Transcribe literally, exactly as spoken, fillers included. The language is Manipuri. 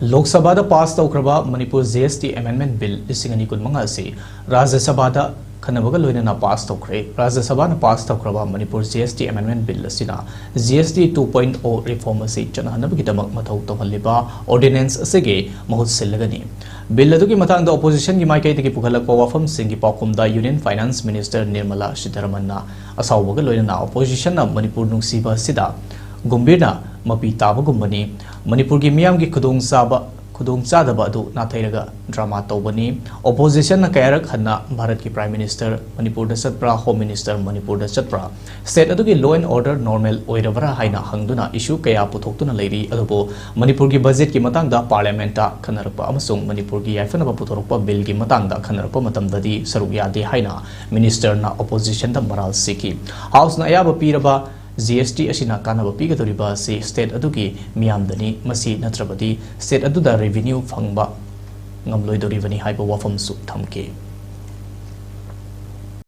ꯂꯣꯛ ꯁꯚꯥꯗ ꯄꯥꯁ ꯇꯧꯈ꯭ꯔꯕ ꯃꯅꯤꯄꯨꯔ ꯖꯤ ꯑꯦꯁ ꯇꯤ ꯑꯦꯃꯦꯟꯗꯃꯦꯟꯠ ꯕꯤꯜ ꯂꯤꯁꯤꯡ ꯑꯅꯤ ꯀꯨꯟꯃꯉꯥ ꯑꯁꯤ ꯔꯥꯖ꯭ꯌ ꯁꯚꯥꯗ ꯈꯟꯅꯕꯒ ꯂꯣꯏꯅꯅ ꯄꯥꯁ ꯇꯧꯈ꯭ꯔꯦ꯫ ꯔꯥꯖ꯭ꯌ ꯁꯚꯥꯅ ꯄꯥꯁ ꯇꯧꯈ꯭ꯔꯕ ꯃꯅꯤꯄꯨꯔ ꯖꯤ ꯑꯦꯁ ꯇꯤ ꯑꯦꯃꯦꯟꯗꯃꯦꯟꯠ ꯕꯤꯜ ꯑꯁꯤꯅ ꯖꯤ ꯑꯦꯁ ꯇꯤ ꯇꯨ ꯄꯣꯏꯟꯠ ꯑꯣ ꯔꯤꯐꯣꯔꯝ ꯑꯁꯤ ꯆꯠꯅꯍꯟꯅꯕꯒꯤꯗꯃꯛ ꯃꯊꯧ ꯇꯧꯍꯜꯂꯤꯕ ꯑꯣꯔꯗꯤꯅꯦꯟꯁ ꯑꯁꯤꯒꯤ ꯃꯍꯨꯠ ꯁꯤꯜꯂꯒꯅꯤ꯫ ꯕꯤꯜ ꯑꯗꯨꯒꯤ ꯃꯇꯥꯡꯗ ꯑꯣꯄꯣꯖꯤꯁꯟꯒꯤ ꯃꯥꯏꯀꯩꯗꯒꯤ ꯄꯨꯈꯠꯂꯛꯄ ꯋꯥꯐꯝꯁꯤꯡꯒꯤ ꯄꯥꯎꯈꯨꯝꯗ ꯌꯨꯅꯤꯌꯟ ꯐꯥꯏꯅꯥꯟꯁ ꯃꯤꯅꯤꯁꯇꯔ ꯅꯤꯔꯃꯂꯥ ꯁꯤꯇꯥꯔꯥꯃꯟꯅ ꯑꯁꯥꯎꯕꯒ ꯂꯣꯏꯅꯅ ꯑꯣꯄꯣꯖꯤꯁꯟꯅ ꯃꯅꯤꯄꯨꯔ ꯅꯨꯡꯁꯤꯕ ꯑꯁꯤꯗ ꯒꯨꯝꯚꯤꯔꯅ ꯃꯄꯤ ꯇꯥꯕꯒꯨꯝꯕꯅꯤ, ꯃꯅꯤꯄꯨꯔꯒꯤ ꯃꯤꯌꯥꯝꯒꯤ ꯈꯨꯗꯣꯡꯆꯥꯕ, ꯈꯨꯗꯣꯡꯆꯥꯗꯕ ꯑꯗꯨ ꯅꯥꯊꯩꯔꯒ ꯗ꯭ꯔꯃꯥ ꯇꯧꯕꯅꯤ꯫ ꯑꯣꯄꯣꯖꯤꯁꯟꯅ ꯀꯌꯥꯔꯛ ꯍꯟꯅ ꯚꯥꯔꯠꯀꯤ ꯄ꯭ꯔꯥꯏꯝ ꯃꯤꯅꯤꯁꯇꯔ ꯃꯅꯤꯄꯨꯔꯗ ꯆꯠꯄ꯭ꯔꯥ, ꯍꯣꯝ ꯃꯤꯅꯤꯁꯇꯔ ꯃꯅꯤꯄꯨꯔꯗ ꯆꯠꯄ꯭ꯔꯥ, ꯁ꯭ꯇꯦꯠ ꯑꯗꯨꯒꯤ law and order normal ꯑꯣꯏꯔꯕ꯭ꯔꯥ ꯍꯥꯏꯅ ꯍꯪꯗꯨꯅ ꯏꯁꯨ ꯀꯌꯥ ꯄꯨꯊꯣꯛꯇꯨꯅ ꯂꯩꯔꯤ꯫ ꯑꯗꯨꯕꯨ ꯃꯅꯤꯄꯨꯔꯒꯤ ꯕꯖꯦꯠꯀꯤ ꯃꯇꯥꯡꯗ ꯄꯥꯔꯂꯤꯌꯥꯃꯦꯟꯠꯇ ꯈꯟꯅꯔꯛꯄ ꯑꯃꯁꯨꯡ ꯃꯅꯤꯄꯨꯔꯒꯤ ꯌꯥꯏꯐꯅꯕ ꯄꯨꯊꯣꯔꯛꯄ ꯕꯤꯜꯒꯤ ꯃꯇꯥꯡꯗ ꯈꯟꯅꯔꯛꯄ ꯃꯇꯝꯗꯗꯤ ꯁꯔꯨꯛ ꯌꯥꯗꯦ ꯍꯥꯏꯅ ꯃꯤꯅꯤꯁꯇꯔꯅ ꯑꯣꯄꯣꯖꯤꯁꯟꯗ ꯃꯔꯥꯜ ꯁꯤꯈꯤ꯫ ꯍꯥꯎꯁꯅ ꯑꯌꯥꯕ ꯄꯤꯔꯕ ꯖꯤ ꯑꯦꯁ ꯇꯤ ꯑꯁꯤꯅ ꯀꯥꯟꯅꯕ ꯄꯤꯒꯗꯧꯔꯤꯕ ꯑꯁꯤ ꯁ꯭ꯇꯦꯠ ꯑꯗꯨꯒꯤ ꯃꯤꯌꯥꯝꯗꯅꯤ꯫ ꯃꯁꯤ ꯅꯠꯇ꯭ꯔꯕꯗꯤ ꯁ꯭ꯇꯦꯠ ꯑꯗꯨꯗ ꯔꯦꯚꯤꯅ꯭ꯌꯨ ꯐꯪꯕ ꯉꯝꯂꯣꯏꯗꯧꯔꯤꯕꯅꯤ ꯍꯥꯏꯕ ꯋꯥꯐꯝꯁꯨ ꯊꯝꯈꯤ꯫